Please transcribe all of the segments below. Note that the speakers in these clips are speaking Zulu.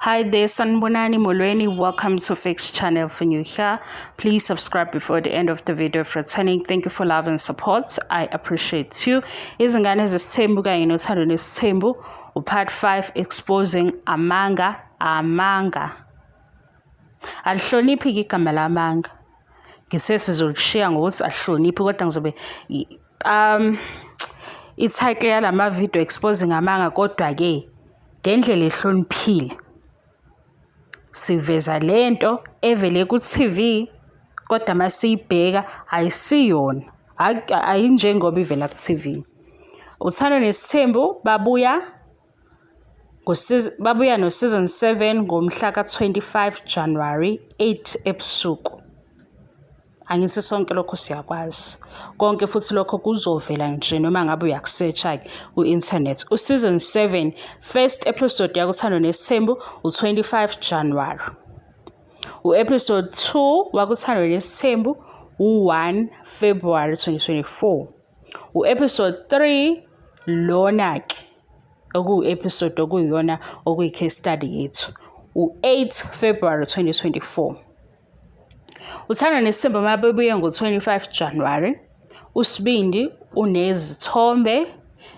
Hi there, Sanibonani, Molweni. Welcome to Fix Channel. For new here, please subscribe before the end of the video. For returning, thank you for love and support. I appreciate you. Izingane Zesithembu kanye noThando Nesithembu, u-part 5, exposing amanga, amanga. Alihloniphi igama lamanga. Ngithe sizolishiya ngokuthi alihloniphi, kodwa ngizobe i-title yalama video exposing amanga, kodwa-ke ngendlela ehloniphile siveza lento evele ku-TV, kodwa masiyibheka ayisiyona, ayinjengoba ivela ku-TV. Uthando Nesithembu babuya no-season 7 ngomhla ka-25 January, 8 ebusuku. Angithi sonke lokho siyakwazi konke, futhi lokho kuzovela nje noma ngabe uyaku-search-a-ke ku-internet. U-season 7 first episode yakuThando Nesithembu u-25 January, u-episode 2 wakuThando Nesithembu u-1 February 2024, u-episode 3 lona-ke okuwu-episode okuyiyona okuyi-case study yethu u-8 February 2024. Uthando Nesithembu uma bebuye ngo-25 January, uSibindi unezithombe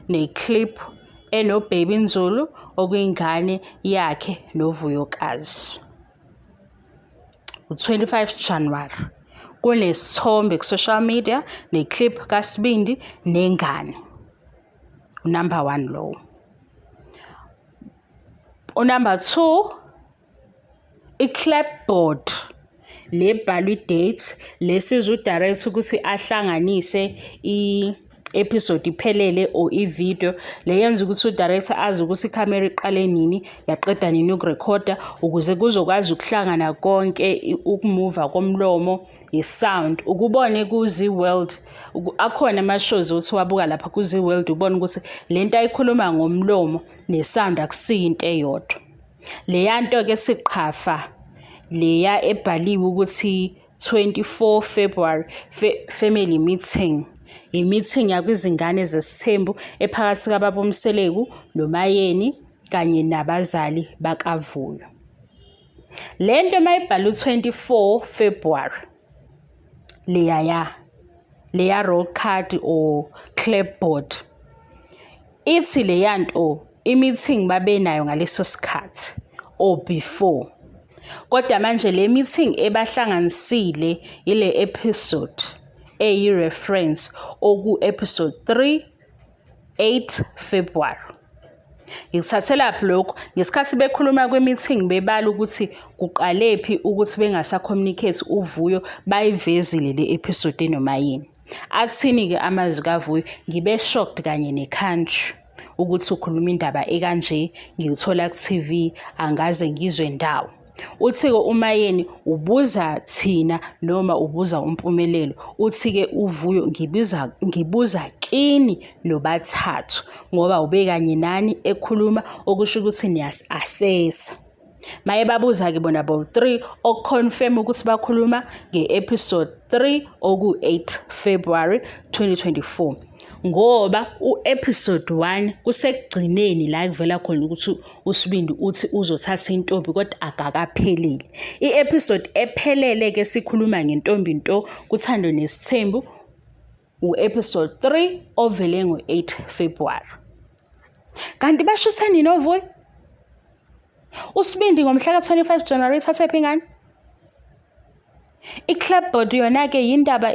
ne-clip eno-Baby Nzulu, okuyingane yakhe noVuyokazi. U-25 January kunesithombe ku-social media ne-clip kaSibindi nengane. U-number 1 lowo. U-number 2, i-clapboard lebhalwa i-date lesiza u-director ukuthi ahlanganise i-episode iphelele or i-video. Le yenza ukuthi u-director azi ukuthi ikhamera iqale nini, yaqeda nini ukurekhoda, ukuze kuzokwazi ukuhlangana konke, ukumuva komlomo, i-sound, ukubone ku-Zee World. Akhona ama-shows othi wabuka lapha ku-Zee World, ubone ukuthi lento ayikhuluma ngomlomo ne-sound akusiyo into eyodwa. Leya nto-ke siqhafa leya ebhaliwe ukuthi 24 February family meeting, i-meeting yakwizingane zesithembu ephakathi kababa uMseleku noMayeni kanye nabazali bakaVuyo. Le nto mayibhalwe u-24 February, leya roll card or clipboard ithi leya nto i-meeting babenayo ngaleso sikhathi or before, kodwa manje le meeting ebahlanganisile ile episode eyi-reference oku-episode 3, 8 February. Ngikuthathelaphi lokhu? Ngesikhathi bekhuluma kwi-meeting, bebala ukuthi kuqalephi ukuthi bengasa-communicate, uVuyo bayivezile le episode enoma yini. Athini-ke amazwi kaVuyo? "Ngibe shocked kanye ne-country ukuthi ukhuluma indaba ekanje, ngiyithola ku-TV, angaze ngizwe ndawo." Uthi-ke uMayeni, "Ubuza thina noma ubuza uMpumelelo?" Uthi-ke uVuyo, "Ngibuza kini nobathathu, ngoba ubekanye nani ekhuluma, okusho ukuthi niyasi-assessa." Maye babuza-ke bona bowu-3, oku-confirm ukuthi bakhuluma nge-episode 3 oku-8 February 2024, ngoba u-episode 1 kusekugcineni la kuvela khona ukuthi uSibindi uthi uzothatha intombi, kodwa akakapheleli. I-episode ephelele-ke sikhuluma ngentombi nto kuThando Nesithembu u-episode 3 ovele ngo-8 February. Kanti bashuthe nini oVuyo? USibindi ngomhla ka-25 January ithathephi ingane? I-clapboard yona-ke yindaba,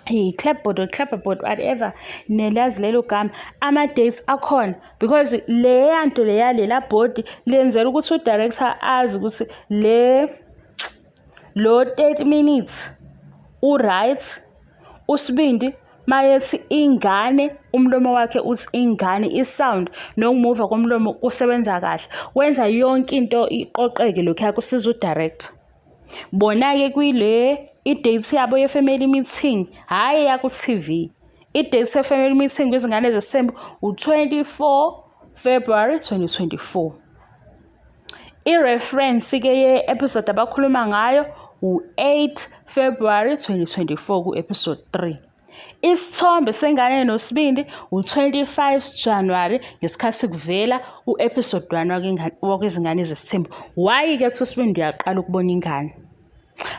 i-clapboard or clapperboard, whatever nelazi lelo gama, ama-dates akhona, because leya nto leya, lela bhodi lenzela ukuthi u-director azi ukuthi le lo 30 minutes u-right. USibindi mayethi ingane, umlomo wakhe uthi ingane, i-sound nokumuva komlomo kusebenza kahle, wenza yonke into iqoqeke. Lokhuya kusiza u-director. Bona-ke kwile i-date yabo ye-family meeting, hhayi yaku-TV, i-date ye-family meeting kwizingane zesithembu u-24 February 2024. I-reference-ke ye-episode abakhuluma ngayo u-8 February 2024 ku-episode 3. Isithombe sengane noSibindi u-25 January ngesikhathi kuvela u-episode 1 wakwizingane zesithembu. Why-ke kuthi uSibindi uyaqala ukubona ingane?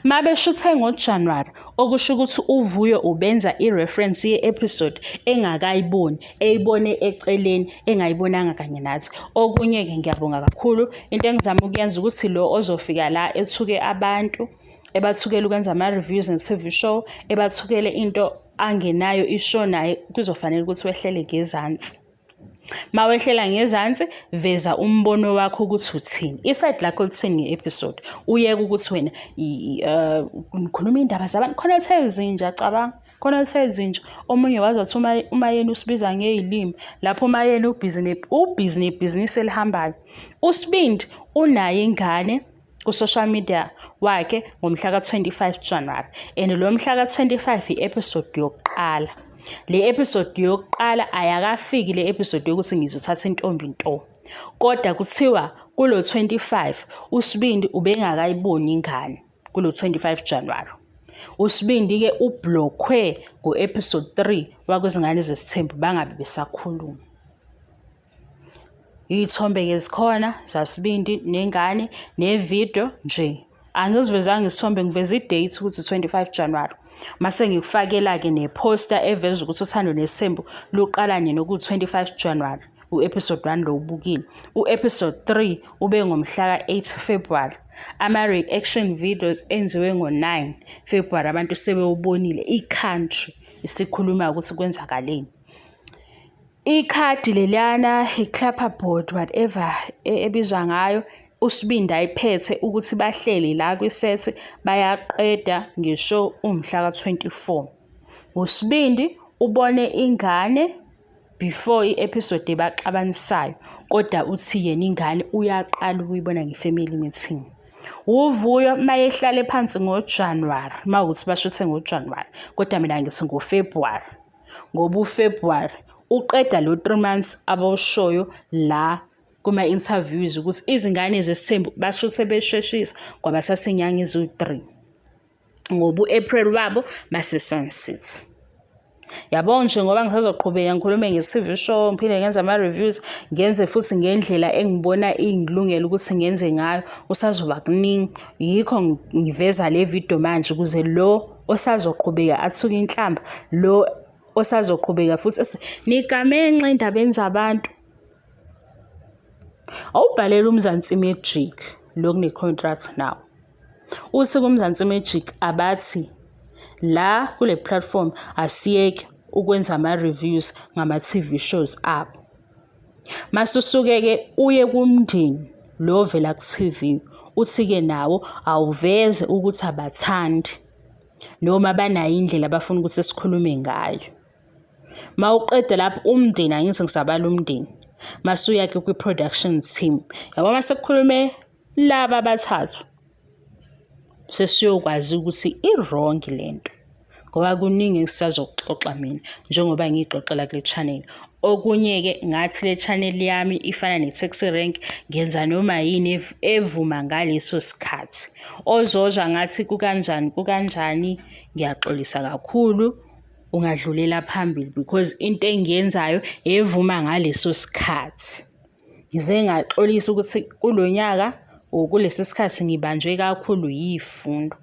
Mabeshuthe ngoJanuwari, okusho ukuthi uVuyo ubenza i-reference ye-episode engakayiboni, eyibone eceleni, engayibonanga kanye nathi. Okunye-ke ngiyabonga kakhulu, into engizama ukuyenza ukuthi lo ozofika la ethuke abantu, ebathukele ukwenza ama-reviews nge-TV show, ebathukele into angenayo ishow naye kuzofanele ukuthi wehlele ngezansi. Mawehlela ngezansi veza umbono wakho ukuthi uthini. Iside lakho lithini nge-episode. Uyeke ukuthi wena nikhuluma iy'ndaba zabantu. Khona othe zinja cabanga. Khona othe zinja. Omunye waze wathi umayeni usibiza ngey'limi. Lapho umayeni ubhizi ubhizi nebhizinisi elihambayo. USibindi unayo ingane ku-social media wakhe ngomhla ka-25 January and lo mhla ka-25 i-episode yokuqala. Le episode yokuqala ayakafiki le episode yokuthi ngizothatha intombi nto. Kodwa kuthiwa kulo 25 uSibindi ubengakayiboni ingane kulo 25 January. USibindi-ke ublokhwe ngo-episode 3 wakwizingane zesithembu bangabe besakhuluma. Iy'thombe-ke zikhona zaSibindi nengane ne-video nje. Angizivezanga isithombe ngiveze i-date ukuthi 25 January. Mase ngikufakela-ke ne-poster eveza ukuthi uThando Nesithembu luqala nini oku-25 January. U-episode 1 lo ubukile. U-episode 3 ube ngomhla ka-8 February. Ama-reaction videos enziwe ngo-9 February abantu sebewubonile i-country isikhuluma ukuthi kwenzakaleni. Ikhadi leliyana, i-clapperboard whatever ebizwa ngayo, uSibindi ayiphethe ukuthi bahleli la kwisethi bayaqeda nge-show umhla ka-24. USibindi ubone ingane before i-episode ebaxabanisayo kodwa uthi yena ingane uyaqala ukuyibona nge-family meeting. UVuyo mayehlale phansi ngoJanuwari, mawukuthi bashuthe ngoJanuwari, kodwa mina ngithi ngoFebruwari. Ngoba uFebruary uqeda lo 3 months abawushoyo la kuma-interviews ukuthi izingane zesithembu basuke besheshisa kwabathatha inyanga eziwu-3 ngoba u-April wabo base-Sun City. Yabo nje ngoba ngisazoqhubeka ngikhulume nge-TV show ngiphinde ngenze ama-reviews ngenze futhi ngendlela engibona ingilungele ukuthi ngenze ngayo kusazoba kuningi. Yikho ngiveza le video manje ukuze lo osazoqhubeka athuke inhlamba lo osazoqhubeka futhi nigamenxe endabeni zabantu. Awubhalele uMzansi Magic lo kune-contract nawo. Uthi kuMzansi Magic abathi la kule platform asiyeke ukwenza ama-reviews ngama-TV shows abo. Masusuke-ke uye kumndeni lo ovela ku-TV uthi-ke nawo awuveze ukuthi abathandi noma banayo indlela abafuna ukuthi sikhulume ngayo. Mawuqeda lapho umndeni angithi ngisabala umndeni. Masuya-ke kwi-production team. Yabo mase kukhulume laba abathathu sesiyokwazi ukuthi i-wrong lento ngoba kuningi engisazokuxoxa mina njengoba ngiyixoxela kule channel. Okunye-ke ngathi le channel yami ifana ne-taxi rank ngenza noma yini evuma ngaleso sikhathi. Ozozwa ngathi kukanjani kukanjani ngiyaxolisa kakhulu ungadlulela phambili because into engiyenzayo evuma ngaleso sikhathi. Ngize ngaxolisa ukuthi kulo nyaka or kulesi sikhathi ngibanjwe kakhulu yifundo.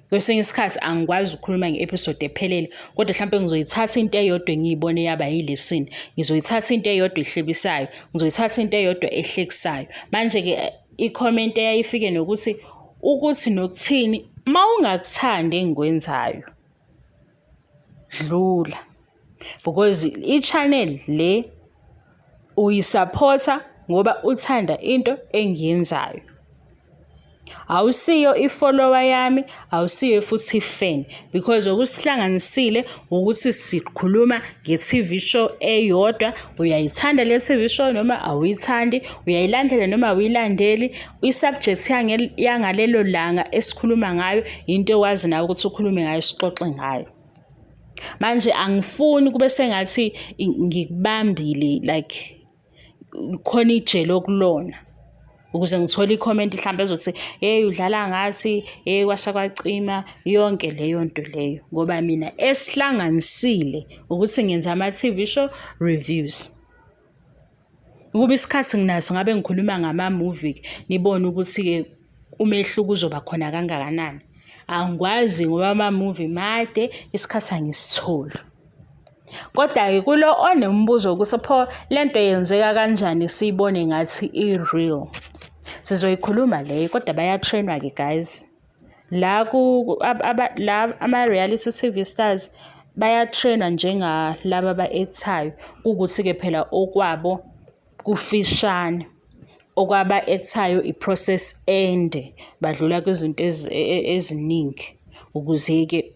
Kwesinye isikhathi angikwazi ukukhuluma nge-episode ephelele kodwa hlampe ngizoyithatha into eyodwa engiyibone yaba yilesini. Ngizoyithatha into eyodwa ehlebisayo, ngizoyithatha into eyodwa ehlekisayo. Manje-ke i-comment eyayifike nokuthi ukuthi nokuthini uma ungakuthandi engikwenzayo dlula because i-channel le uyisaphotha ngoba uthanda into engiyenzayo. Awusiyo i-follower yami, awusiyo futhi i-fan because okusihlanganisile ukuthi sikhuluma nge-TV show eyodwa. Uyayithanda le TV show noma awuyithandi, uyayilandela noma awuyilandeli. I-subject yangalelo langa esikhuluma ngayo into owazi nawe ukuthi ukhulume ngayo sixoxe ngayo. Manje angifuni kube sengathi ngikubambile like khona ijele okulona. Ukuze ngithole i-comment mhlawumbe ezothi, hey udlala ngathi, hey kwasha kwacima, yonke leyo nto leyo. Ngoba mina esihlanganisile ukuthi ngenza ama-TV show reviews. Ukuba isikhathi nginaso ngabe ngikhuluma ngama-movie nibone ukuthi-ke umehluko uzoba khona kangakanani. Angikwazi ngoba ama-movie made, isikhathi angisitholi. Kodwa-ke kulo onombuzo wokuthi pho le nto yenzeka kanjani siyibone ngathi i-real. Sizoyikhuluma leyo kodwa baya-train-wa-ke guys. La ku la ama-reality TV stars baya-train-wa njengalaba aba-act-ayo kuwukuthi-ke phela okwabo kufishane. Okwaba-act-ayo i-process ende, badlula kwizinto eziningi ukuze-ke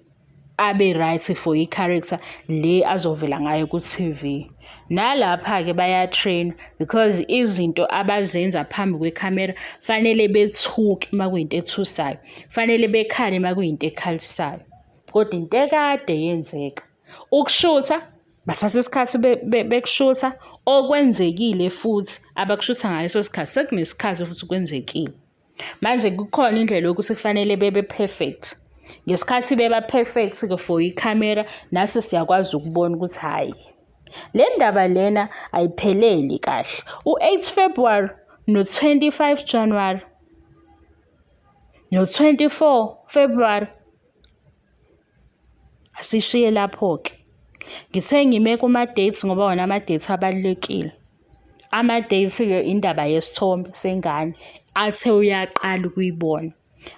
abe right for i-character le azovela ngayo ku-TV. Nalapha-ke baya-train because izinto abazenza phambi kwekhamera fanele bethuke uma kuyinto ethusayo, fanele bekhale uma kuyinto ekhalisayo. Kodwa into ekade yenzeka, ukushutha bathatha isikhathi bekushutha okwenzekile futhi abakushutha ngaleso sikhathi sekunesikhathi futhi kwenzekile. Manje kukhona indlela yokuthi kufanele bebe perfect. Ngesikhathi beba perfect-ke for ikhamera, nathi siyakwazi ukubona ukuthi hhayi, le ndaba lena ayipheleli kahle. U-8 February no-25 January no-24 February Asishiye lapho-ke. Ngithe ngime kuma-dates ngoba wona ama-dates abalulekile. Ama-dates-ke indaba yesithombe sengane athe uyaqala ukuyibona.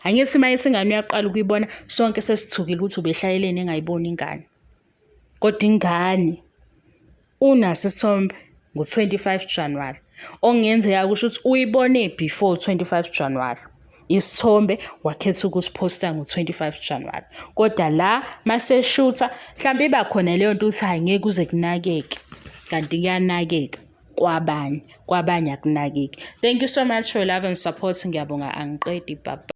Angithi uma ethi ingane uyaqala ukuyibona, sonke sesithukile ukuthi ubehlaleleni engayiboni ingane. Kodwa ingane unaso isithombe ngo-25 January okungenzeka kusho ukuthi uyibone before 25 January isithombe wakhetha ukusiphosta ngo-25 January kodwa la maseshutha mhlawumbe iba khona leyo nto ukuthi hhayi ngeke kuze kunakeke kanti kuyanakeka kwabanye kwabanye akunakeki. Thank you so much for love and support. Ngiyabonga angiqedi baba.